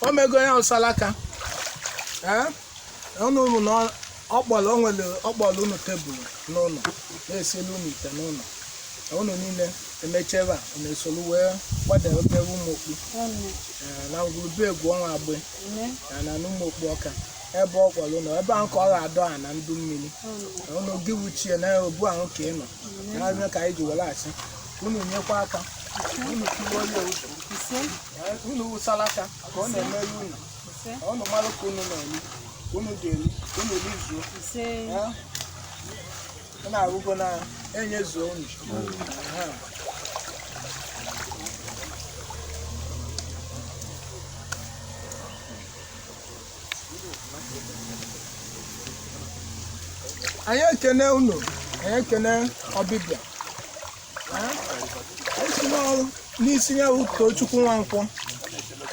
O mego ya ụsalaka. Ee, unu na ọ kpọrọ, o nwere, ọ kpọrọ unu tebụl n'ụlọ, na-esielu unu ite n'ụlọ. Unu niile emecha ebe a, unu esolu wee gbadebe ụmụ okpu. Ee, na ngwurube egwu ọnwa agbe na na ụmụ okpu ọka ebe ọ kpọrọ ụlọ ebe ahụ ka ọ ga-adọ a na ndụ mmiri. Unu gị wuchie na obu ahụ ka ị nọ na ka anyị ji were asị unu nyekwa aka, unu tiwe onye ụzọ. Ee, unu wụsala aka ka ọ na-emeri unu, ka unu mara ka unu na-eri, ka unu ga-eri, ka unu rizuo. Ee, unu arụgo na enyezuo unu. Aha. Anyị ekene unu, anyị ekene ọbịbịa. Anyị si n'ọrụ n'isi ya bụ Tochukwu Nwankwọ,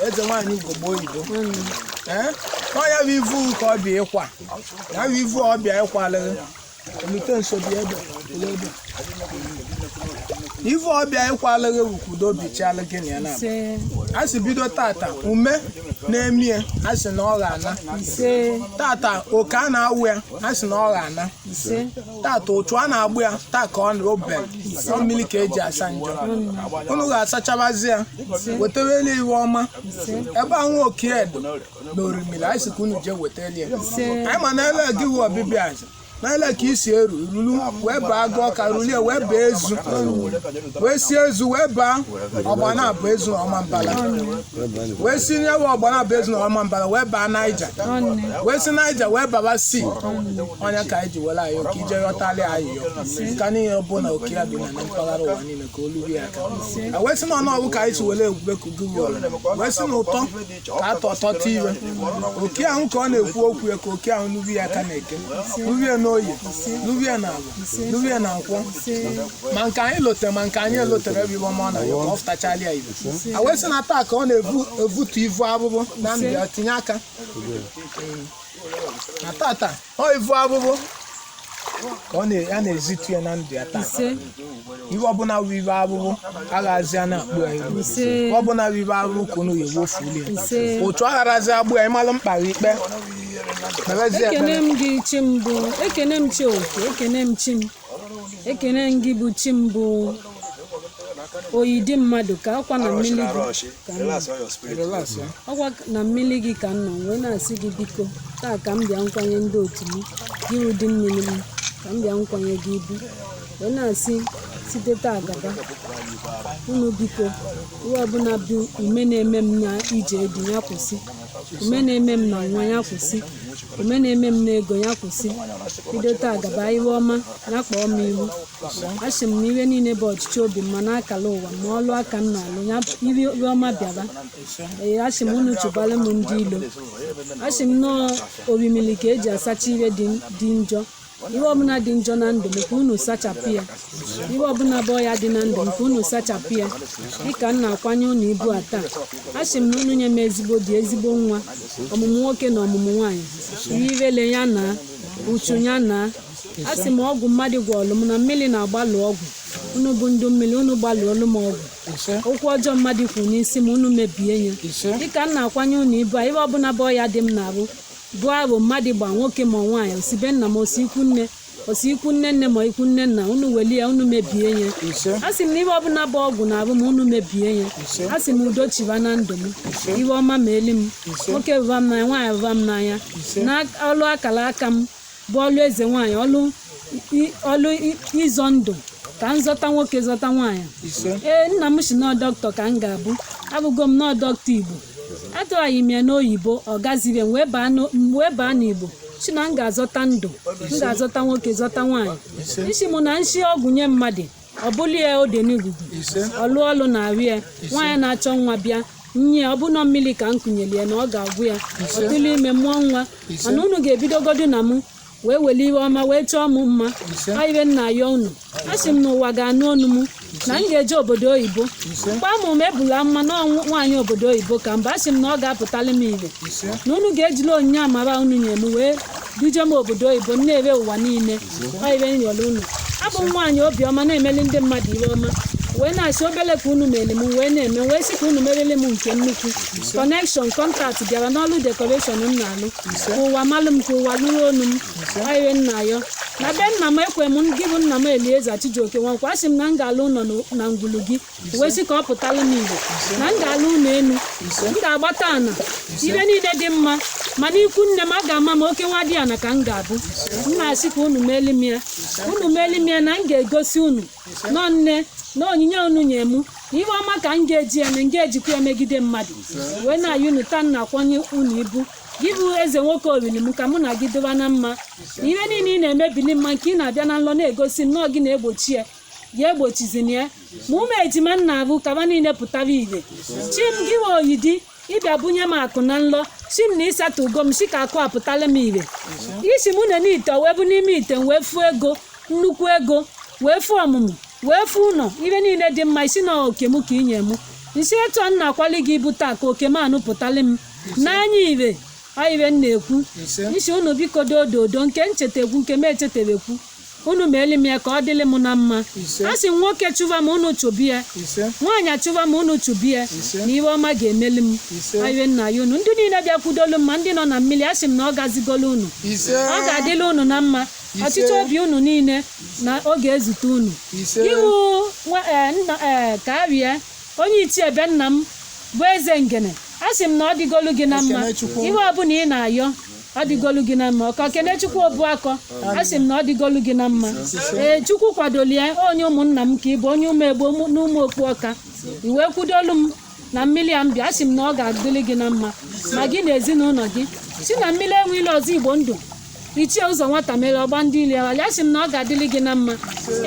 eze nwaanyị ugogbe oyibo. Ee, ọ ya bụ ivu ka ọ bịa ịkwa, ya bụ ivu ọ bịa ịkwalịghị olute nso bịa ebe ole ebe ivu ọ bịa ịkwalịghị bụ kwudo bichalụ gị na ya na a sị bido tata ume na-emie, a sị na ọ ga-ana. Tata oke a na-awụ ya, a sị na ọ ga-ana. Tata ụchụ a na-agbụ ya taa ka ọ obe ọ mmiri ka eji asa njọ. Unu ga-asachabazi ya, wetewele iwe ọma ebe ahụ oke edo na orimiri. Anyị sị ka unu jee wetali ya. Anyị ma na ele gị wụ ọbịbịa aja na ele ka isi eru ruru wee baa gụọ ka rulie wee baa ezu wee sie ezu wee baa ọgba na-abụ ezu na ọma mbala wee si nyewe ọgba na-abụ ezu na ọma mbala wee baa Naija wee si Naija wee baba si ọnya ka anyị ji were anyị oke ije ghọtalị ayịyọ ka niile bụ na oke ya dị na mpaghara ụwa niile ka olu ya aka. A wee sị na ọnụọgụ ka anyị si were ebube ka ugo were wee sị na ụtọ ka atọ ọtọ ire oke ahụ ka ọ na-ekwu okwu ya ka oke ahụ nubi ya aka na eke, nubie na oye, nubie na agwa, nubie na nkwọ, ma nke anyị lotere ma nke anyị elotere ebe iwe ọma ọ na-ayọ ka ọ fụtachala ya ibe. A wee sị na taa ka ọ na-evutu ivu abụbụ na ndụ ya tinye aka na tata ọ ivu abụbụ ka ọ ya na-ezitu ya na ndụ ya taa. Iwe ọbụla bụ ive abụbụ aghazi a na-akpụ ya iru. Iwe ọbụla bụ ive abụbụ ka unu ga-ewofuli ya, otu agharazi agbụ ya ịmalụ mkpa gị ikpe mebezie Ekene ekpere. M gị chi mbụ, ekene m chi oke, ekene m chi m, ekene m gị bụ chi mbụ oyi dị mmadụ ka akwa na mmiri gị ka m nọ. Relax ya. Ọkwa na mmiri gị ka m nọ wee na-asị gị biko taa ka m bịa nkwanye ndị otu m gị ụdị mmiri m ka m bịa nkwanye gị ibu wee na-asị site taa gaba unu biko ihe ọbụla bụ ume na-eme m na ije dị ya kwụsị, ume na-eme m na nwa ya kwụsị, ume na-eme m na ego ya kwụsị. Bido taa gaba iwe ọma ya kpọọ m iwu. Asị m na iwe niile bụ ọchịchị obi m ma na akala ụwa ma ọlụ aka m na-alụ ya iwe ọma bịaba. Ee, asị m unu chụbara m ndị ilo. Asị m nọọ orimiri ka eji asacha ihe dị njọ, ihe ọbụla dị njọ na ndụ m ka unu sachapụ ya, ihe ọbụla bụ ọya dị na ndụ m ka unu sachapụ ya. Dịka m na-akwanye unu ibu a taa, asị m na unu nye m ezigbo di, ezigbo nwa, ọmụmụ nwoke na ọmụmụ nwaanyị, ihe irele ya na uchu ya na asị m ọgwụ mmadụ gwọọlụ m na mmiri na-agbalụ ọgwụ, unu bụ ndụ mmiri unu gbalụọlụ m ọgwụ. Okwu ọjọọ mmadụ kwuru n'isi m unu mebie ya. Dịka m na-akwanye unu ibu a, ihe ọbụla bụ ọya dị m na-arụ bụ arụ mmadụ gba nwoke ma nwaanyị osibe nna m osi ikwu nne osi ikwu nne nne ma ikwu nne nna unu welie ya unu mebie ya. Asị m na ihe ọbụla bụ ọgwụ na-arụ m unu mebie ya. Asị m udo chiba na ndụ m, ihe ọma ma eli m, nwoke rụba m n'anya, nwaanyị rụba m n'anya, na ọlụ akara aka m bụ ọlụ eze nwaanyị, ọlụ ịzọ ndụ ka m zọta nwoke zọta nwaanyị. Ee, nna m si nọọ dọkịta ka m ga-abụ, abụgo m nọọ dọkịta Igbo, atụghaghị m ya n'oyibo ọ gazighị m wee baa n'Igbo si na m ga-azọta ndụ, m ga-azọta nwoke zọta nwaanyị. Isi m na nshi ọgwụ nye mmadụ ọ bụlụ ya ode n'igugu ọlụ ọlụ na-arụ ya, nwaanyị na-achọ nwa bịa nye ọ bụ nọ mmiri ka m kụnyere ya na ọ ga-agwụ ya ọ tụlụ ime mụọ nwa. Mana unu ga-ebidogodu na mụ wee wele iwe ọma wee chọọ m mma. Iwe nna ya unu asị m n'ụwa ga-anụ onu m na m ga-eje obodo oyibo mgbe amụ m ebula mma na nwaanyị obodo oyibo ka mba asị m na ọ ga-apụtali m ile na unu ga-ejiri onyinye amara unu nye m wee duje m obodo oyibo na-ere ụwa niile. Iwe nyọrọ unu abụ m nwaanyị obiọma na-emeli ndị mmadụ iwe ọma. Wee na-asị obele ka unu mere m, wee na-eme, wee sị ka unu merele m nke nnukwu. Connection, contact bịara n'ọlụ decoration m na-alụ, ka ụwa malụ m, ka ụwa lụrụ onu m. Ọiwe nna ya na be nna m, ekwe m gị bụ nna m Elieza Chijioke Nwankwo, asị m na m ga-alụ ụlọ na ngwulu gị, wee sị ka ọ pụtalụ m igbo na m ga-alụ ụlọ elu, m ga-agbata ana ibe niile dị mma. Mana ikwu nne m, a ga-ama m oke nwa dị ana ka m ga-abụ. M na-asị ka unu meeli m ya, unu meeli m ya, na m ga-egosi unu nọ nne na onyinye unu nye mụ na ihe ọma ka m ga-eji eme, m ga-ejikwa ya megide mmadụ. Wee na-ayị unu taa, nna akwanye unu ibu gị bụ eze nwoke oriri m, ka mụ na gị dịwa na mma, na ihe niile ị na-emebili mma nke ị na-abịa na nlọ na-egosi m nọọ gị na-egbochi ya, ya egbochizina ya. Ma ụmụ ejima nna abụ kaba niile pụtara ìhè. Chi m gị nwe oyidi ịbịa bunye m akụ na nlọ, si m na ịsatọ ugo m, si ka akụ apụtala m ìhè. Isi m na n'ite wee bụ n'ime ite m wee fụọ ego, nnukwu ego, wee fụọ ọmụmụ, wee fụọ ụlọ, ibe niile dị mma. Isi na oke m ka inye mụ nsi etu a m na-akwali gị ibu taa, ka oke m anụpụtali m n'anya ire. Ọ ire m na-ekwu. Nsi unu biko doododo nke nchetekwu, nke m echetebekwu, unu meeli m ya ka ọ dịlị m na mma. A sị m nwoke chụva m, unu chụbi ya. Nwaanyị achụva m, unu chụbi ya. Na iwe ọma ga-emeli m. Iwe nna ya, unu ndị niile bịakwudolu m, ma ndị nọ na mmiri, a sị m na ọ gazigolu unu. Ọ ga-adịla unu na mma. Ọchịchọ obi unu niile na ọ ga-ezute unu. Iwu nna ka a rie onye ichie be nna m bụ eze ngene, a sị m na ọ dịgolu gị na mma. Ekenechukwu. Ihe ọbụla ị na-ayọ, ọ dịgolu gị na mma. Ọkọ Kenechukwu Obuakọ, a sị m na ọ dịgolu gị na mma. Ee, Chukwu kwadolie onye ụmụnna m ka ị bụ onye ụmụ egbo na ụmụ okpu ọka i wee kwudolu m na mmiri a m bịa. A sị m na ọ ga-adịrị gị na mma, ma gị na ezinụlọ gị. Si na mmiri enwe ile ọzọ igbo ndụ ichie ụzọ nwata mere ọgba ndị ili awali, a sị m na ọ ga-adịrị gị na mma.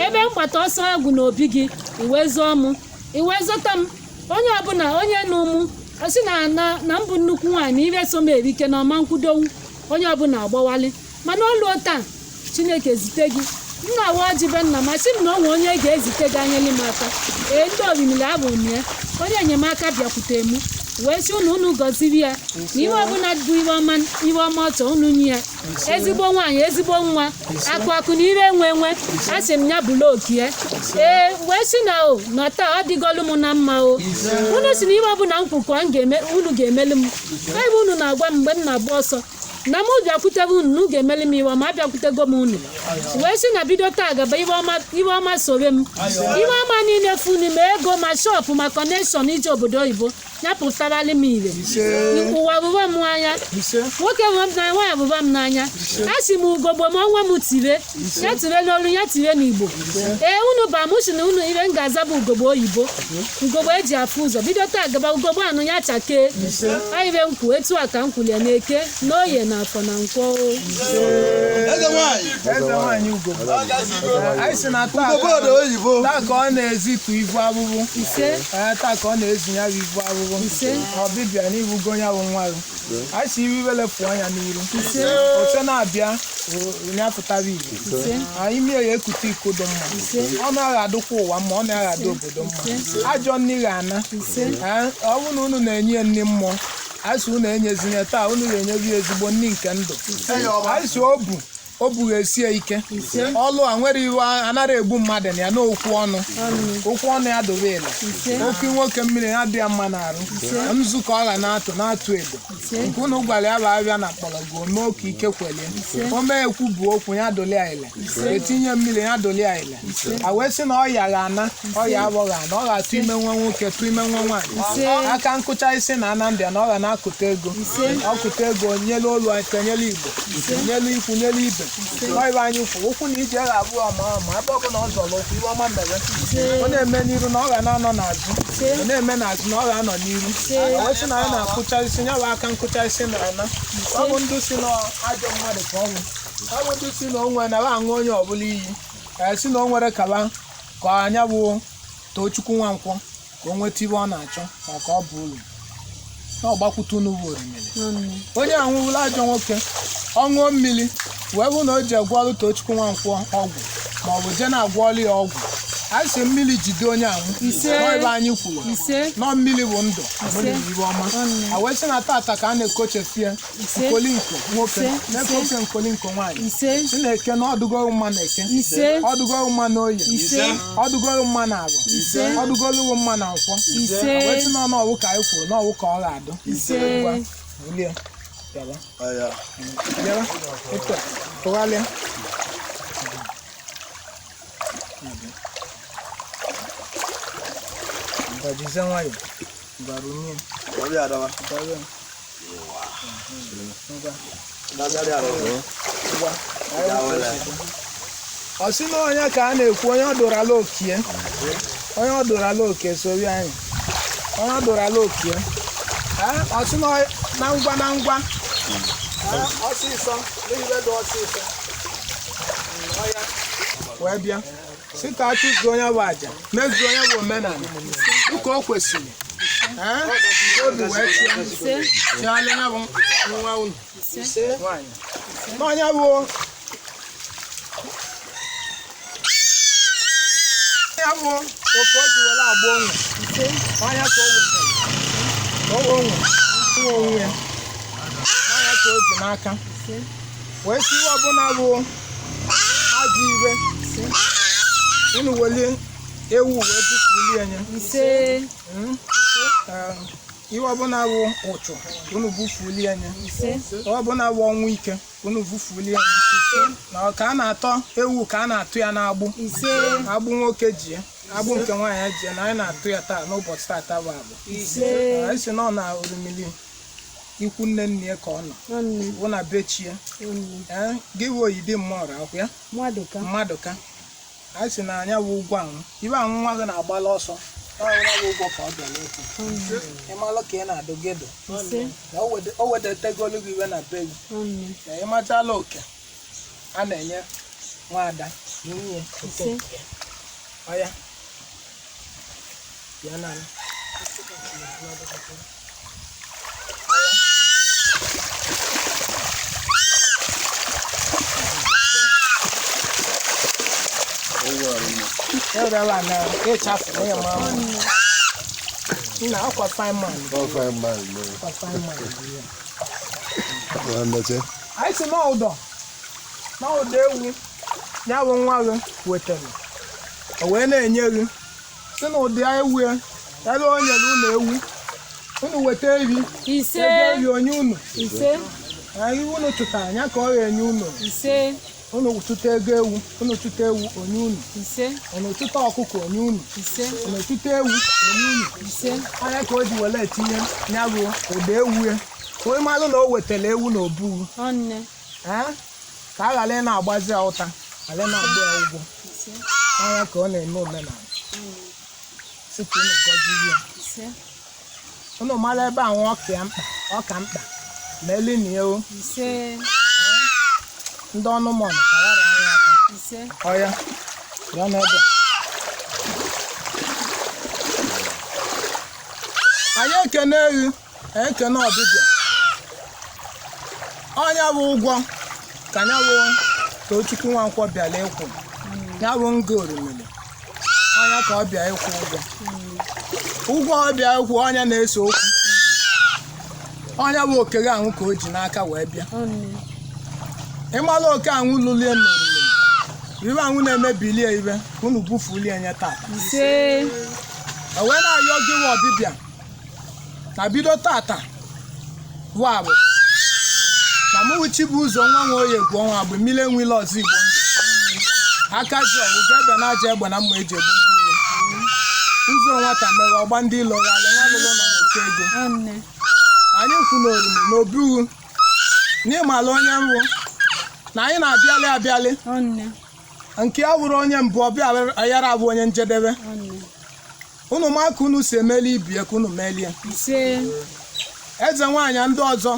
Ebe mgbata ọsọ egwu na obi gị, iwee zọọ mụ, iwee zọta m. Onye ọbụla onye na ụmụ ọ sị na na na mbụ nnukwu nwaanyị na ibe so m erike na ọma nkwudowu, onye ọbụla agbawali. Mana oluo taa, Chineke zite gị, m na-awa ọjị be nna m, asị m na onwe onye ga-ezite gị anyeli m aka. Ee, ndị orimiri abụ m ya, onye enyemaka bịakwute m, wee sị unu, unu gọziri ya na ihe ọbụla bụ ihe ọma, ihe ọma ọ chọọ, unu nye ya ezigbo nwaanyị, ezigbo nwa, akụ akụ na ire enwe enwe. Asị m ya bụla okie. Ee, wee sị na o na taa ọ dịgolu m na mma. O unu si na ihe ọbụla m kwukọ m ga-eme, unu ga-emelu m. Ebe unu na-agwa m mgbe m na-agba ọsọ na mụ bịakwutebe unu na unu ga-emeli m iwe ọma, abịakwutego m unu, wee sị na bido taa gaba, iwe ọma, iwe ọma sore m, iwe ọma niile funu ma ego, ma shop, ma connection ije obodo oyibo, ya pụtarali m ire. Ụwa rụwa m anya. Nwoke rụọ m n'anya, nwaanyị rụwa m n'anya. A sị m ugogbo m ọnwa m tire ya, tire n'olu ya, tire n'Igbo. Ee, unu ba mụ si na unu ibe m ga-aza bụ ugogbo oyibo, ugogbo eji afụ ụzọ. Bido taa gaba, ugogbo anụ ya chakee. Ibe m kwu etu a ka m kwulie na eke na oye na afọ na nkwọ. Eze nwanyị. Eze nwaanyị ugogbo, anyị sị na taa obodo oyibo. Taa ka ọ na-ezitụ ivu abụbụ. Ise. Ee, taa ka ọ na-ezu ya bụ ivu abụbụ. Ọbịbịa n'ibugo ya bụ nwa gị, anyị si iwe iwele pụọ ya n'iru oche na-abịa ya pụtara ihe. Anyị mie ya ekute iko dị mma, ọ naghị adụkwa ụwa mma, ọ naghị adụ obodo mma. Ajọ nni ga-ana. Ee, ọ bụrụ na unu na-enye ya nni mmụọ, anyị sị unu enyezinye taa, unu ga-enyebi ya ezigbo nni nke ndụ. Anyị sị obu o bughi esie ike ọlụ a nwere iwe anara egbu mmadụ na ya n'okwu ọnụ, okwu ọnụ ya dobe ile okwu nwoke mmiri ya dị ya mma n'arụ nzu ka ọ ga na-atụ na-atụ edo nke unu gwara ya bụ abịa na mkpọrọgwụ ome oke ike kwelie ome ekwu bụ okwu ya dole ya ile etinye mmiri ya dole ya ile. A wee sị na ọya ga-ana, ọya abụghị ana, ọ ga-atụ ime nwa nwoke, tụ ime nwa nwaanyị, aka nkụcha isi na ana ndị na ọ ga na-akụta ego, ọkụta ego nyelu olu aka, nyelu Igbo, nyelu ikwu, nyelu ibe. Ọ ibe anyị kwuru okwu na ije ga-abụ ọma ọma ebe ọ bụla ọ zọrọ okwu iwe ọma mere ọ na-eme n'iru na ọ ga na-anọ n'azụ, ọ na-eme n'azụ na ọ ga-anọ n'iru. O wee sị na anyị na-akụcha isi ya bụ aka nkụcha isi na ana. Ọ bụ ndị si na ajọ mmadụ ka ọ nwụ, ọ bụ ndị si na o nwere na aṅụ onye ọbụla iyi, ee, si na o nwere kaba ka anya bụ Tochukwu Nwankwọ ka o nweta ibe ọ na-achọ maka ọ bụ uru na ọgbakwute unu bụ orimiri. Onye anwụwụla ajọ nwoke, ọ ṅụọ mmiri wee bụ na o ji agwọọlụ Tochukwu Nwankwọ ọgwụ ma ọ bụ jee na-agwọọlụ ya ọgwụ. Anyị si mmiri jide onye ahụ. Ise. Nọ ebe anyị kwuru. Ise. Nọ mmiri bụ ndụ, mmiri bụ iwe ọma. Ọnụ. A wee sị na tata ka a na-ekochefie Ise. nkolinko nwoke, Ise. na-ekoche nkolinko nwaanyị. Ise. Si na eke na ọdụgo mma na eke, Ise. ọdụgo mma na oye, Ise. ọdụgo mma na agwa, Ise. ọdụgolu mma na nkwọ. Ise. A wee sị na ọnụ ka anyị kwuru, n'ọwụ ka ọ ga-adụ. Ise. Ngwa, bulie bịaba. Bịaba, etu a, tụgharịa. Ngwa, jizie nwayọ. Ngwa, runye. Ngwa, ngwa. Ngwa, ọ sị na onye ka a na-ekwu, onye ọ dụrụ ala okie, onye ọ dụrụ ala okie sori anyị, onye ọ dụrụ ala okie. Ee, ọ sị na na ngwa na ngwa. Ee, ọsịsọ n'ihe dị ọsịsọ. Ọ ya wee bịa sị ka a chụzuo onye bụ aja, mezuo onye bụ omenala dịka o kwesịrị. Ee, obi wee chịa Ise. chịala ya bụ nwa unu Ise. nwaanyị n'ọnya bụ ya bụ oke o ji were agba onwe. Ise. Ọnya ka o wetara ka o onwe nwa onwe ya, ọnya ka o ji n'aka Ise. wee sị ihe ọbụla bụ ajọ iwe, Ise. unu welie ewu wee bufulie ya. Ise. Ee, ihe ọbụla bụ ụchụ, unu bufulie ya. Ise. Ihe ọbụla bụ ọnwụ ike, unu bufulie ya. Na ọ ka a na-atọ ewu ka a na-atụ ya n'agbụ. Ise. Agbụ nwoke ji ya, agbụ nke nwaanyị ji ya, na anyị na-atụ ya taa n'ụbọchị taata bụ agbụ. Ise. Anyị si nọ na orimili ikwu nne nne ya ka ọ nọ Nwanne. bụ na bechie. Nwanne. Ee, gị bụ oyidi mmụọ akwụ ya. Mmadụ ka. Mmadụ ka anyị si na anya bụ ụgwọ anwụ ibe anwụ nwa gị na-agbala ọsọ. Ọ bụla bụ ụgwọ ka ọ bịara ekwu, ịmalụ ka ị na-adụ gedo. Ise. Na o wedategolu gị iwe na be gị. Nwanne. Na ịmachala oke a na-enye nwaada nwunye oke Ise. nke ya. Ọya bịa na ya bịara na ịchafụ onye ma nna akwa fine man. All fine man, man. Akwa fine man bụ ya. Well, that's it. Anyị si n'ụdọ n'ụdọ ewu ya bụ nwa gị wetara, o wee na-enye gị si n'ụdị ewu ya ebe o nyere unu ewu, unu weta evi. Ise. Ego evi onye unu. Ise. Na ihe unu chụtara ya ka ọ ga-enye unu. Ise. Unu chụta ego ewu, unu chụta ewu onye unu. Ise. Unu chụta ọkụkọ onye unu. Ise. Unu chụta ewu onye unu. Ise. Anya ka o ji were etinye ya bụ ụdọ ewu ya ka onye malụ na o wetara ewu na obuwu. Nwanne. Ee, ka a ghara ị na-agbazi ya ụta, ghara ị na-agba ya ụgwọ. Ise. Anya ka ọ na-eme omenala sị ka unu gọzie ya. Ise. Unu mara ebe ahụ ọka ya mkpa, ọka mkpa ma elini ya o. Ise. Ndị ọnụmọnụ ka ghara anya aka. Ise. Ọya bịa n'ebe a. Anyị ekene ewu, anyị ekene ọbịbịa. Ọnya bụ ụgwọ ka anya bụ Tochukwu Nwankwọ bịara ịkwụ ya bụ nga orimiri. Ọnya ka ọ bịa ịkwụ ụgwọ, ụgwọ ọ bịa ịkwụ, ọnya na-ese okwu. Ọnya bụ okere ahụ ka o ji n'aka wee bịa. Nwanne. Ịmalụ oke ahụ lụlie n'orimiri, ibe ahụ na-emebilie ibe unu bufulie nye tata. Ise. E wee na-ayọ gị nwa ọbịbịa na bido tata bụ abụ na mụ chi bụ ụzọ nwa nwe oye gwuo nwa agbụ mmiri enwile ọzọ igbo ndụ aka ji ọgwụ ga ebe na aja egbe na mma eji egbu ndị ilo ụzọ nwata mere ọgba ndị ilo ghalị nwa lụrụ nọ n'oke ego. Nwanne. Anyị kwu n'orimi na obiwu n'ịmala onye mbụ na anyị na-abịalị abịalị. Nwanne. Nke ya wụrụ onye mbụ ọbịa yara abụ onye njedebe. Nwanne. Unu ma ka unu si emeli ibie ka unu melie. Ise. Eze nwaanyị ndị ọzọ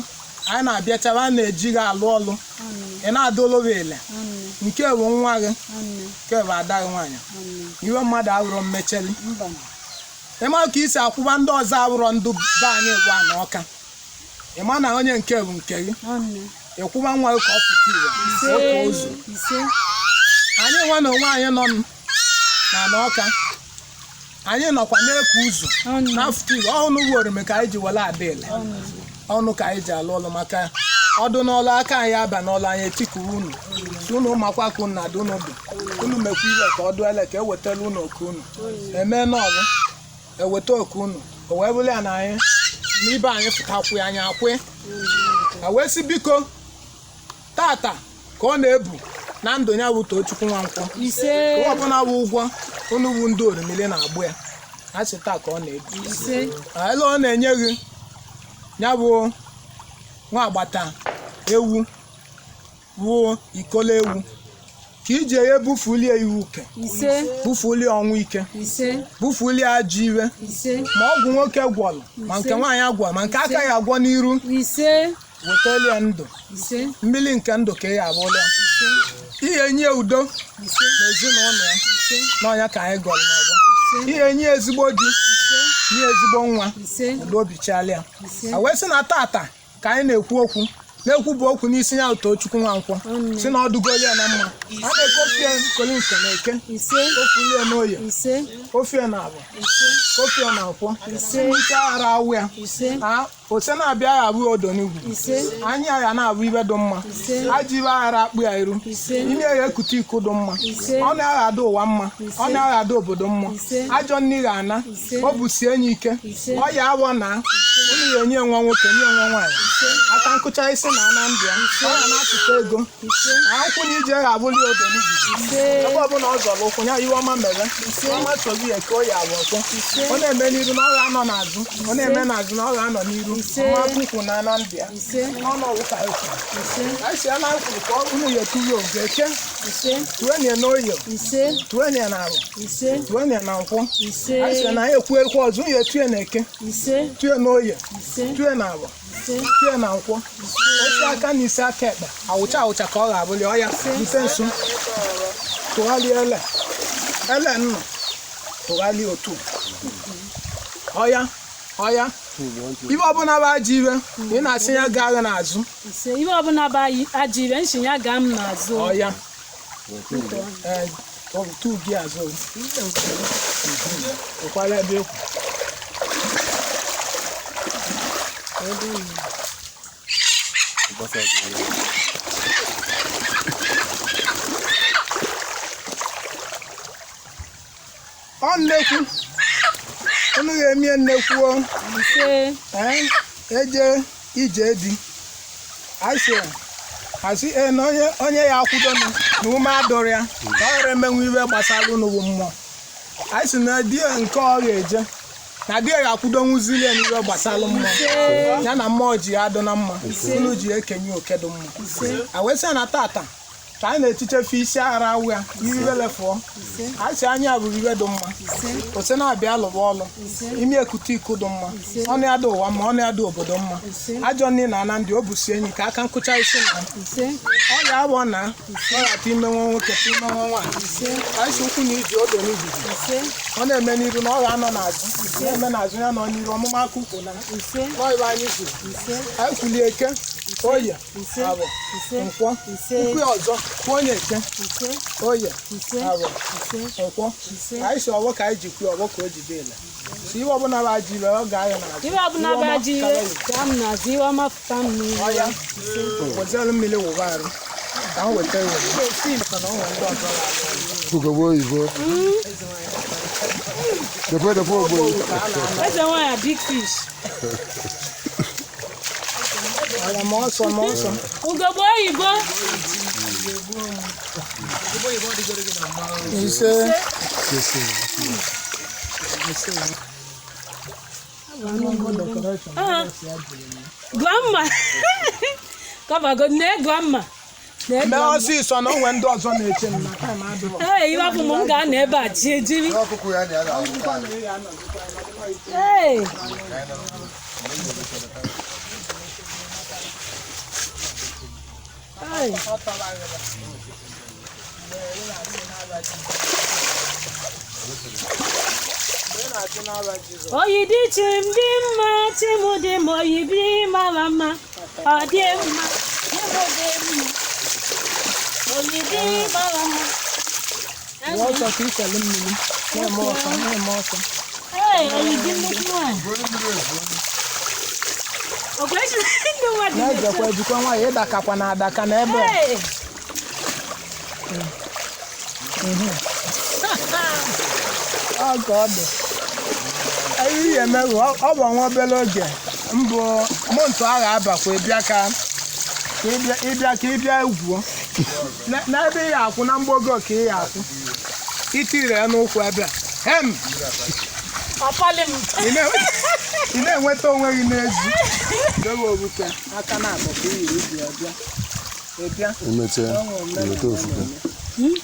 anyị na-abịachara a na-eji gị alụ ọlụ. Nwanne. Ị na-adụlụghị ile. Nwanne. Nke bụ nwa gị. Nwanne. Nke bụ ada gị nwaanyị. Nwanne. Iwe mmadụ awụrọ mmecheli. Mba. Ịma ka isi akwụba ndị ọzọ awụrọ ndụ be anyị bụ ana ọka ịma na onye nke bụ nke gị. Nwanne. Ịkwụba nwa gị ka ọ pụta ìhè Ise. oke ozu. Ise. Anyị nwa na onwe anyị nọ nụ na na ana Ọka. Anyị nọkwa na-eku ụzọ n'afọ igwe ọnụ ugbo orime ka anyị ji were ada ile ọnụ ka anyị ji alụ ọlụ maka ọdụ n'ọlụ aka anyị aba n'ọlụ anyị etikuwe unu si unu makwa ka unu na-adị unu dị unu mekwa iwe ka ọdụ ele ka ewetara unu oke unu emee n'ọbụ eweta oke unu o wee bụrụ ya na anyị n'ibe anyị fụtakwụ anyị akwụ a wee sị biko tata ka ọ na-ebu na ndụ ya bụ Tochukwu Nwankwọ. Ise. Ụwa ọbụla bụ ụgwọ unu bụ ndị orimili na-agbụ ya a sị taa ka ọ na-ebu. Ise. Ele ọ na-enye gị ya bụ nwa agbata ewu wuo ikolo ewu ka iji ya bufulie iwu uke, Ise. bufulie ọnwụ ike, Ise. bufulie ajọ iwe, Ise. ma ọgwụ nwoke gwọrọ ma nke nwaanyị agwọ ma nke aka ya agwọ n'iru, Ise. wetalie ndụ. Ise. Mmiri nke ndụ ka ị ya abụla ya ihe nye udo Ise. n'ezinụlọ ya. Ise. N'ọnya ka anyị gọrọ n'ọgbọ. Ise. Ihe nye ezigbo di, nye ezigbo nwa. Ise. Udo bichalịa. Ise. A wee sị na tata ka anyị na-ekwu okwu na-ekwu bụ okwu n'isi ya Tochukwu Nwankwọ, si na ọdụgolu ya na mma a na-ekofie kolinke na eke, Ise. kofulie n'oye, Ise. kofie na abụ, kofie na nkwọ. Ise. Isi aghara awụ ya. Ise. A ose na-abịa ya abụ odo n'ugwu. Ise. Anya ya na-abụ ibe dị mma. Ise. Ajọ ibe aghara akpụ ya iru. Ise. Ime ya ekute iko dị mma. Ise. Ọ na-agha ada ụwa mma. Ise. Ọ na-agha ada obodo mma. Ise. Ajọ nni ga ana. Ise. Ọ bụ sie enyi ike. Ise. Ọ ya awọ na unu ya enye nwa nwoke nye nwa nwaanyị aka nkụcha isi na ana ndụ ya ọ ga na-atụta ego. Ise. Na nkwụ na ije ga-abụli odo n'igwu. Ise. Ebe ọbụla ọ zọrọ ụkwụ ya iwe ọma mere ọma sozi ya ka o ya abụ ọkwụ. Ọ na-eme n'iru na ọ ga-anọ n'azụ, ọ na-eme n'azụ na ọ ga-anọ n'iru. Ise. Ọma akwụkwụ na ana ndụ ya. Ise. N'ọnụ ọwụ ka anyị kwuru. Ise. Anyị si ya na nkwuru ka unu ya etughị oge eke. Ise. Tuenye n'oyo. Ise. Tuenye na arụ. Ise. Tuenye na nkwụ. Ise. Anyị si na anyị ekwu ekwu ọzọ unu ya etue na eke, Ise. tue n'oye, Ise. tue na arụ, Ise. tue na nkwụ. Osi aka na isi aka ekpe awụcha awụcha ka ọ ga-abụli ọya bute nso tụgharịa ele ele nnụ tụgharịa otu ọya ọya ibe ọbụla bụ ajọ iwe ị na-asị ya gaa agha n'azụ. Ise. Ibe ọbụla bụ ajọ ibe nshi ya gaa m n'azụ. Ọya ee tu gị azụ ụkwara ebe ekwu. Ọ nnekwu unu ga-emie nnekwu o. Ise. Ee, eje ije di asị asị ee na onye onye ya akwụdonụ na ume adụrụ ya ka ọ ghara emenwu iwe gbasara unu bụ mmụọ. Anyị sị na di ya nke ọ ga-eje na di ya ga-akwụdonwuzili ya n'iwe gbasara mmụọ ya na mmụọ ji ya adụ na mma unu ji ekenye oke dị mma. A wee sị na tata ka anyị na-etichefe isi aghara awụ ya iwe lefụọ. Anyị sị anyị abụrụ iwe dị mma ose na-abịa lụwa ọlụ imi ekute iko dị mma ọnụ ya dị ụwa mma ọnụ ya dị obodo mma. Ajọ nne na ana ndị o busi enyi ka aka nkụcha isi na Ise. ọ ya awọ na ọ ya ime nwa nwoke tụ ime nwa nwaanyị. Anyị sị ụkwụ na iji odo n'ijiji. Ise. Ọ na-eme n'iru na ọ ga-anọ n'azụ na-eme n'azụ ya nọ n'iru ọmụma aka ukwu na Ise. n'ọyịba anyị kwuru. Ise. Anyị kwulie eke oye Ise. abụ Ise. nkwọ. Ise. Ukwu ya ọzọ kwuo onye eke Ise. oye Ise. abụ Ise. nkwọ. Ise. Anyị si ọgbọ ka anyị ji kwuo ọgbọ ka o ji dị ile si iwe ọbụla bụ ajọ iwe ọ ga-ayọ n'azụ. Ibe ọbụla bụ ajọ iwe gaa m n'azụ, iwe ọma pụta m n'ihu. Ọya wezielu mmiri wụba arụ ka m weta iwe maka na ọ nwere ndị ọzọ ga-alụ ọlụ. Ugogbe oyibo. Dekwe dekwe ogbe. Eze nwanyị big fish. Ọya ma ọsọ ma ọsọ. Ugogbe oyibo. Ise. Grandma. Kọbago nne grandma. Nne Mee grandma. ọsịsọ na o nwere ndị ọzọ na-eche m na taịm adịrọ. Ee, iwe bụ m m ga-anọ ebe a jie jiri. Ọkụkụ ya na ya na-ahụ. Ee. Ee. Oyi dị chi m dị mma, chi m dị mma, oyi bi mara mma, ọ dị mma, chi m dị mma, oyi dị mara mma. Wụọ ọsọ ka ikele mmiri. Na-eme ọsọ, na-eme ọsọ. Ee, oyi dị nnukwu nwanyị. Ọkwa echi ndị mmadụ Na-ejekwa ejikwa nwayọ, ịdakakwa na adaka na ebe a. Ee. Ọ ka ọ dị. Ihe emerụ ọ bụ nwa obere oge mbụ mụntụ agha abakwa ịbịa ka ịbịa ka ịbịa egwuo n'ebe ị akwụ na mgbogo ka ị akwụ itire ya n'ụkwụ ebe a hem. Ọpali m. Ị na-enweta onwe gị n'ezi dowe obuke aka na abụ ka iyiri ibi ọbịa ịbịa. Emechaa, Ọnwụ omenala eweta ofufe. na-eme.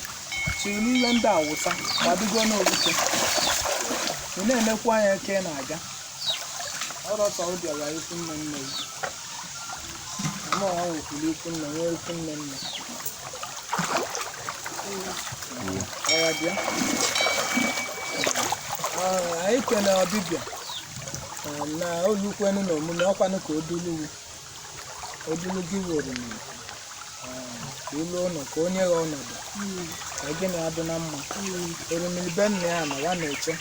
Chiri ihe ndị awụsa gbadugo n'obuke, ị na-enekwu anya ka ị na-aga ọrụ ọsọ bịara ikwu nne nne gị mụ onwe nwekwuru ikwu nne nwee ikwu nne nne ọya bịa. Anyị kene ọbịbịa na olukwenu na omume ọkwanụ ka oduluwu odulu gị wuru m ka ilu ụlọ ka onye gha ọnọdụ ka gị na adị na mma. Orumili be nna ya nọ ya na-eche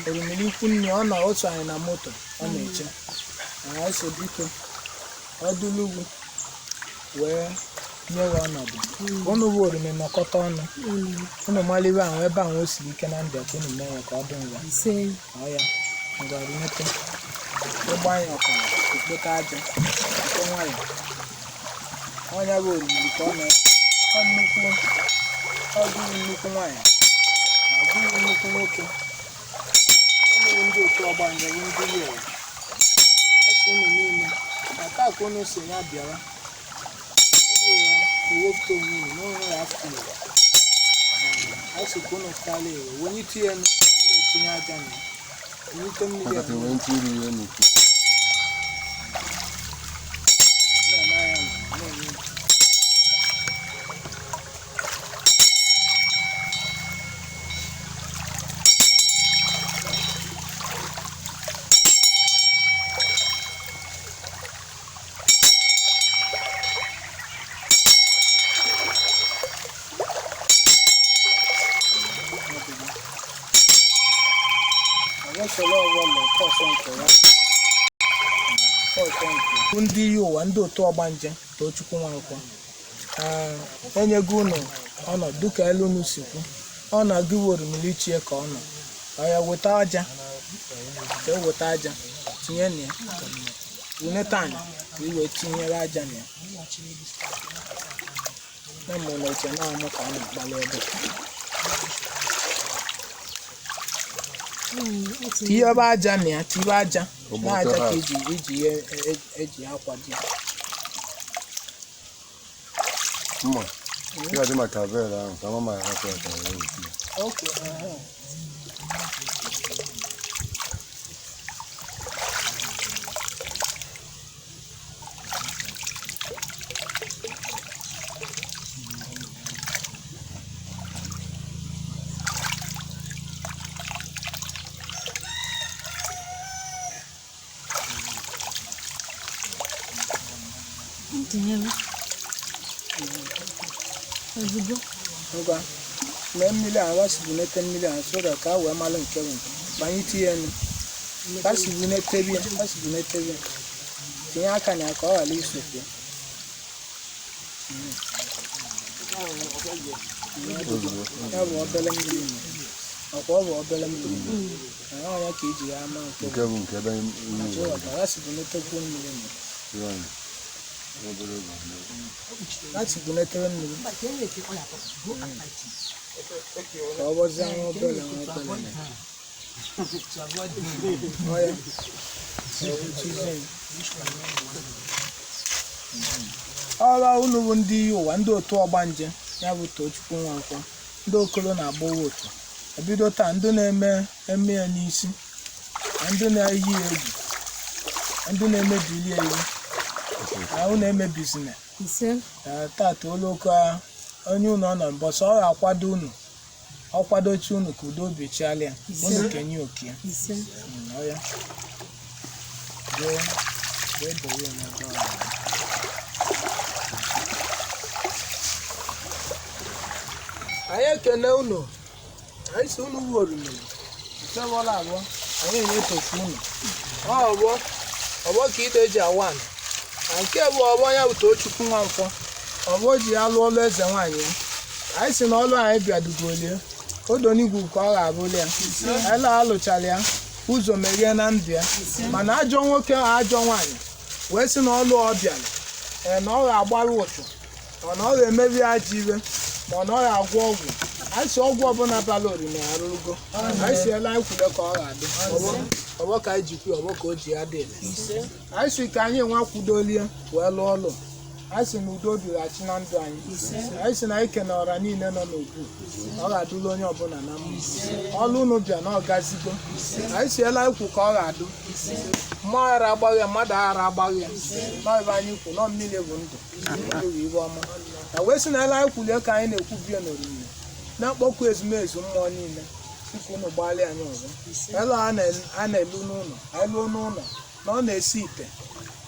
orumili ikwu nne ọ nọ otu anyị na moto ọ na-eche anyị so biko ọdụlugwu wee nye ya ọnọdụ unu bụ orimi nọkọta ọnụ unu maliwe ahụ ebe ahụ o siri ike na ndụ ka unu mee ya ka ọ dị ngwa. Ise. Ọ ya ngwa rinete ịgba anyị ọkara okpote aja nke nwayọ ọnya bụ oriri ka ọ na ọ nnukwu ọ dịghị nnukwu nwaanyị ọ dịghị nnukwu nwoke ọ bụghị ndị otu ọgbanje bụ ndị yi ụwa asị unu niile na taa ka unu si ya bịara unu ya ewepụta onwe unu n'ụlọ ya afọ ụwa asị ka unu fụtala ewe wenye itinye enu na-etinye aja na ya wenye mmiri Maka enu enwe ntị iri ihe n'ukwu. na-eme anya na na-eme. Ndị iyi ụwa ndị otu ọgbanje Tochukwu Nwankwọ enyego unu ọnọdụ dịka elu unu si kwu ọ na-agụ orumili chie ka ọ nọ ọ ya weta aja ka e weta aja tinye na ya wuneta anyị ka i wee tinyere aja na ya na mụ na eche na amụ ka a na-akpali ebe tinye ebe aja na ya tinye aja na aja ka eji eji ya eji ya akwado ya. Mma, ị ga-adị maka bel ahụ ka mama ya hapụ ya ka ya weta ya. Okay, uh-huh. Tinyere. Ozugbo. Ngwa mee mmiri a wasibunete mmiri a so that ka a wee malụ nke bụ nke banye tinye enu wasibunetebie wasibunetebie tinye aka na ya ka ọ ghara isokwu Ozugbo. ya bụ obere mmiri nọ. Ọkwa ọ bụ obere mmiri nọ. Na ọnya ka eji ya ama nke Nke bụ nke ebe bụ mmiri ka wasibunetekwu mmiri nọ. ya. Obere oge ọ na- Wasibunetere mmiri ka ọ bụzie nwa obere nwa obere nọ. Ọ ya. Ọrụ unu bụ ndị iyi ụwa ndị otu ọgbanje ya bụ Tochukwu Nwankwọ ndị okolo na-agbawa otu ebido taa ndị na-eme eme ya n'isi na ndị na-eyi ya egwu na ndị na-emebili ya iwu na unu emebizina. Ise. Na tata oloko onye unu ọ nọ mbọsị ọ ga-akwado unu ọ kwadochi unu ka udo obi chialịa unu kenye oke ya. Ise. Ọ ya. Jee jee dowe ya n'ebe ọ nọ. Anyị ekene unu. Anyị si unu wuo orimiri nke bọla abụọ anyị na-etofu unu. Ọ ọgbọ ọgbọ ka ide ji awa ana na nke bụ ọgbọ ya bụ Tochukwu Nwankwọ, ọgbọ ji ya lụọ ọlụ eze nwaanyị ya. Anyị si na ọlụ anyị bịadugolie odonigwu ka ọ ga-abụli ya. Anyị la alụchala ya ụzọ meghee na ndụ ya, mana ajọ nwoke a ajọ nwaanyị wee sị na ọlụ ọ bịara ee na ọ ga-agbara ụchụ, ọ na ọ ga-emebi ajọ iwe, ma ọ na ọ ga-agwọ ọgwụ. Anyị si ọgwụ ọbụla bara orime arụrụgo. Anyị si ele anyị kwule ka ọ ga-adị ọgbọ ka anyị jikwu ọgbọ ka o ji ya dị ele. Anyị si ka anyị nwa kwudolie wee lụọ ọlụ. Anyị si na udo dịghachi na ndụ anyị. Anyị si na anyị kene ọra niile nọ n'obu, ọ ga-adụla onye ọbụla na mma. Ọlụ unu bịa na ọgazigo. Anyị si ele anyị kwu ka ọ ga-adụ. Mmụọ aghara agbaghị ya, mmadụ aghara agbaghị ya. Nọ ebe anyị kwu nọ, mmiri bụ ndụ, mmiri bụ iwe ọma. Na wee sị na ele anyị kwulie ka anyị na-ekwu bie n'oriri na-akpọkwu ezumezu mmụọ niile tupu unu gbalịa anyị ọzọ. Elu a na-elu n'ụlọ, anyị luo n'ụlọ na ọ na-esi ite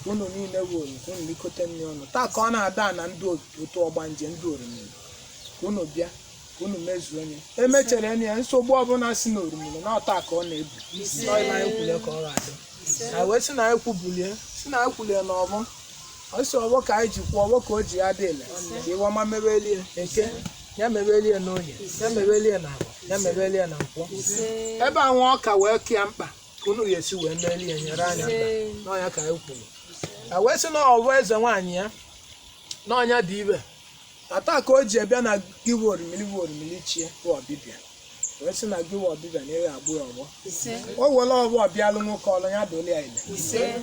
unu niile bụ ori ka unu likote nri ọnụ. Taa ka ọ na-ada na ndị otu ọgbanje ndị orimiri ka unu bịa ka unu mezuo onye emechere enyi ya nsogbu ọbụla si n'orimiri na ọta ka ọ na-ebu n'ọịla anyị kwulie ka ọ ga-adị. Anyị wee sị na anyị kwubulie, si na anyị kwulie na ọgbọ ọsọ ọgbọ ka anyị ji kwuo ọgbọ ka o ji ya dị ile ka iwe ọma mebelie eke ya, mebelie na oye ya, mebelie na agwa ya, mebelie na nkwọ ebe anwụ ọka wee kịa mkpa ka unu ga-esi wee merie nyere anyị aka n'ọnya ka anyị kwuru. A wee sị na ọbụ eze nwaanyị ya n'ọnya dị ibe ata ka o ji ebịa na gịwa orimiri bụ orimiri chie bụ ọbịbịa, wee sị na gịwa ọbịbịa na ịgha agbụ ya ọgbọ. O were ọbụ ọbịalụ nwoke ọlụ ya doli ya ile,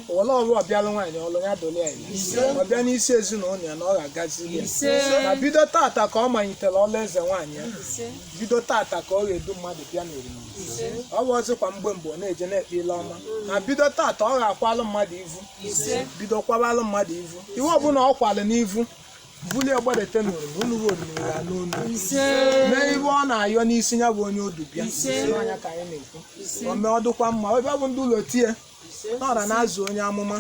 o were ọbụ ọbịalụ nwaanyị ọlụ ya doli ya ile, ọbịa n'isi ezinụlọ ya na ọ ga-agaziri ya. Na bido tata ka ọ malitere ọlụ eze nwaanyị ya, bido tata ka ọ ga-edu mmadụ bịa n'orimiri. Ọ bụ ọzọkwa mgbe mgbe ọ na-eje na-ekpe ile ọma, na bido tata ọ ga-akwalụ mmadụ ivu, bido kwabalụ mmadụ ivu. Iwe ọbụla ọ kwalụ n'ivu bulie gbadete n'oriri unu bụ oriri ya n'onu mee iwe ọ na-ayọ n'isi ya bụ onye odu bịa n'anya ka anyị na-ekwu o mee ọ dịkwa mma. Ebe ọ bụ ndị ụlọ tie n'ọra na-azụ onye amụma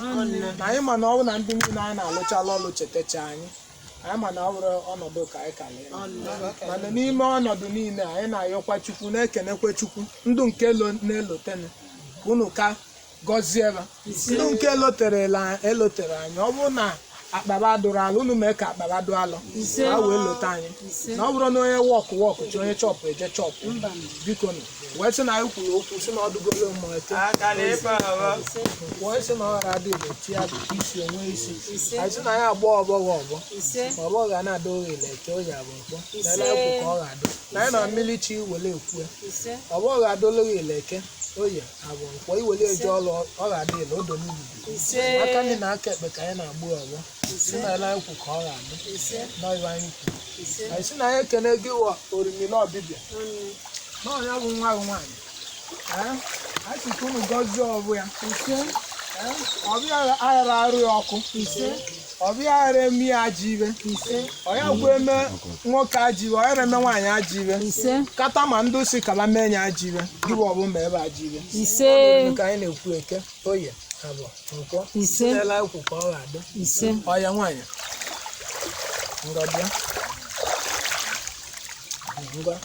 na anyị, ma na ọ bụ na ndị niile anyị na-alụchala ọlụ chetacha anyị, anyị ma na ọ bụrụ ọnọdụ ka anyị kara ịnọ. Mana n'ime ọnọdụ niile anyị na-ayọkwa Chukwu, na-ekenekwe Chukwu ndụ nke na-elotenu ka unu ka gọzie ba ndụ nke elotere anyị. Ọ bụrụ na akpaba dụrụ alụ, unu mee ka akpaba dụ alụ ha wee lote anyị, na ọ bụrụ na onye wọkụ wọkụ chi onye chọpụ eje chọpụ, biko nụ wee sị na anyị kwuru okwu sị na ọ dụgolo mma eke wee sị na ọ ghara adị igbo tie isi onwe isi. Anyị sị na anyị agba ọgbọghọ ọgbọ ma ọgbọ ga na-ada oghe ile eke oyi abụ mkpọ na ele ekwu ka ọ ga-adụ na anyị na mmiri chi wele ekwu ọgbọ ga-adụlụ gị ile eke oyi abụ nkwọ iwele eje ọlụ ọ ga-adị ile odo n'ubi aka ndị na aka ekpe ka anyị na-agbụ ya ọgbọ si na ele ekwu ka ọ ga-adụ n'ọyụ anyị kwuru. Anyị sị na anyị ekene gị wọ orimiri ọbịbịa na ọnya bụ nwa gị nwaanyị. Anyị sị ka unu gọzie ọbụ ya. Ọbịa aghara arụ ya ọkụ, ọbịa aghara eme ya ajọ iwe, ọya gwa eme nwoke ajọ iwe, ọya eme nwaanyị ajọ iwe kata ma ndị si kaba mee ya ajọ iwe gị bụ ọbụ ma ebe ajọ iwe ka anyị na-ekwu eke oye abụọ nkwọ ela ekwu ka ọ ga-adị ọya nwaanyị ngwa bịa ngwa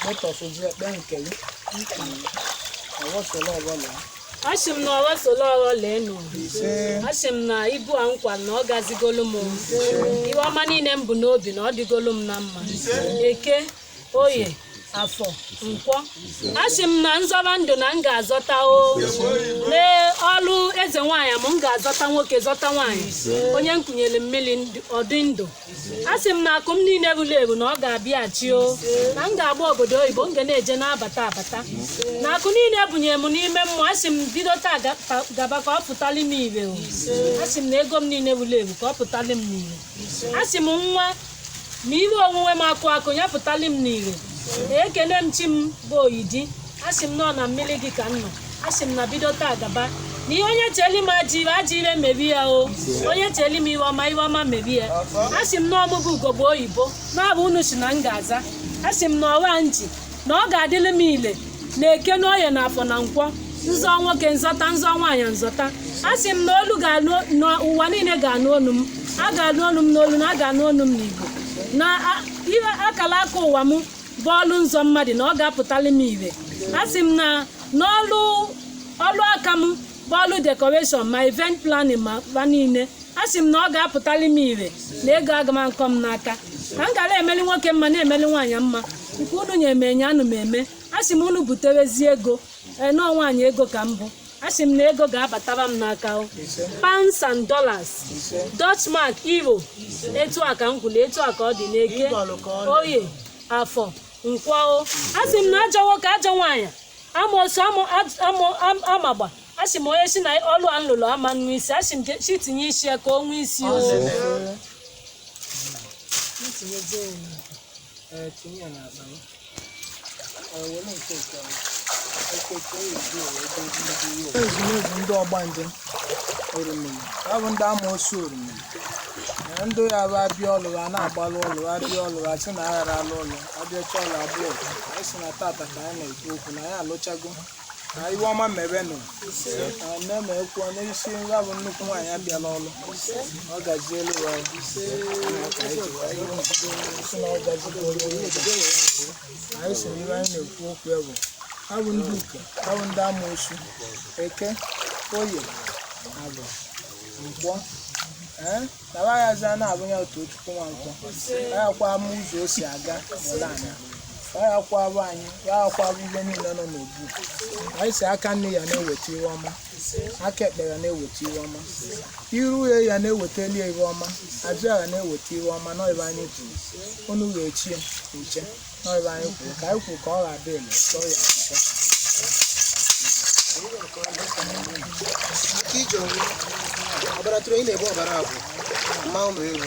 mụtọfụzi ekpe nke gị ọwọsọlọ ọbụla. Asị m na ọghọ solo ọghọ lee nụ. Asị m na ibu a nkwa na ọ gazigolu m iwe ọma niile m bụ n'obi na ọ dịgolu m na mma. Eke, oye, afọ, nkwọ, asị m na nzọba ndụ na m ga-azọta o lee ọlụ eze nwaanyị m m ga-azọta nwoke zọta nwaanyị onye m kụnyere mmiri ọdị ndụ. Asị m na akụ m niile ruru eru na ọ ga-abịaghachi o, na m ga-agba obodo oyibo, m ga na-eje na-abata abata, na akụ niile ebunyere m n'ime mmụọ, asị m bido taa gaba ka ọ pụtali m ire o. Asị m na ego m niile ruru eru ka ọ pụtali m n'ire. Asị m nwa ma ihe onwunwe m akụ akụ ya pụtali m n'ire. Ekene m chi m bụ oyidi. Asị m nọ na mmiri gị ka m nọ. Asị m na bido taa gaba na ihe onye cheli m ajọ iwe ajọ iwe mebi ya o, onye cheli m iwe ọma iwe ọma mebi ya. Asị m na ọmụ bụ ugogbe oyibo na-abụ unu si na m ga-aza. Asị m na ọwa nji na ọ ga-adịrị m ile na eke na oye na afọ na nkwọ, nzọ nwoke nzọta, nzọ nwaanyị nzọta. Asị m na olu ga-anụ na ụwa niile ga-anụ olu m, a ga-anụ olu m n'olu na a ga-anụ olu m n'Igbo na ihe akara aka ụwa m bụ. Bụ ọlụ nzọ mmadụ na ọ ga-apụtali m ire. Asị m na n'ọlụ ọlụ aka m bụ ọlụ decoration ma event planning ma ba niile, asị m na ọ ga-apụtali m ire na ego aga m nkọ m n'aka ka m gara emeli nwoke mma, na-emeli nwaanyị mma. Nke unu nye m enye anụ m eme. Asị m unu buterezi ego. Ee, nọọ nwaanyị ego ka m bụ. Asị m na ego ga-abatara m n'aka o. Pounds and dollars, Dutch mark, euro, etu a ka m kwuru, etu a ka ọ dị n'Eke, Oye, Afọ, Nkwọ o. Asị m na ajọ nwoke, ajọ nwaanyị, amoosu, amagba, asị m onye si na ọlụ a nlụlụ ama nnu isi, asị m chi tinye isi ya ka o nwee isi o. Ee, tinye ya n'akpa m. Ee, were nke nke a. Ezumezu ndị ọgbanje orumili, ha bụ ndị amoosu orumili na ndị ya bụ abịa ọlụ ha na-agbalụ ọlụ, abịa ọlụ ha sị na aghara alụ ọlụ, abịacha ọlụ abụọ ọgụ. Anyị sị na tata ka anyị na-ekwu okwu na anyị alụchago na iwe ọma mere nụ na nne ma ekwuo n'isi ya bụ nnukwu nwaanyị abịala ọlụ, ọ gazielu ya ọlụ. Ka anyị ji wee sị na ọ gazigo onye anyị sị na iwe anyị na-ekwu okwu ya bụ ha bụ ndị uke, ha bụ ndị amoosu, Eke, Oye, Abụ, Nkwọ. Ee, na waghazi a na-abụ ya otu Chukwu Nwankwọ akwa ama ụzọ o si aga n'ụlọ anya akwa abụ anyị akwa abụ ihe niile nọ n'obu anyị si aka nne ya na-eweta ihe ọma, aka ekpe ya na-eweta ihe ọma, iru ya ya na-ewetali ya ihe ọma, azụ ya na-eweta ihe ọma. N'ebe anyị kwuru unu ga-echi ya nche n'ebe anyị kwuru ka anyị kwuru ka ọ ga-adị ile chọọ ya nche. Aka ije onwe ọbara tụrụ onye na-ebu ọbara abụ mmanwụ bụ egwu.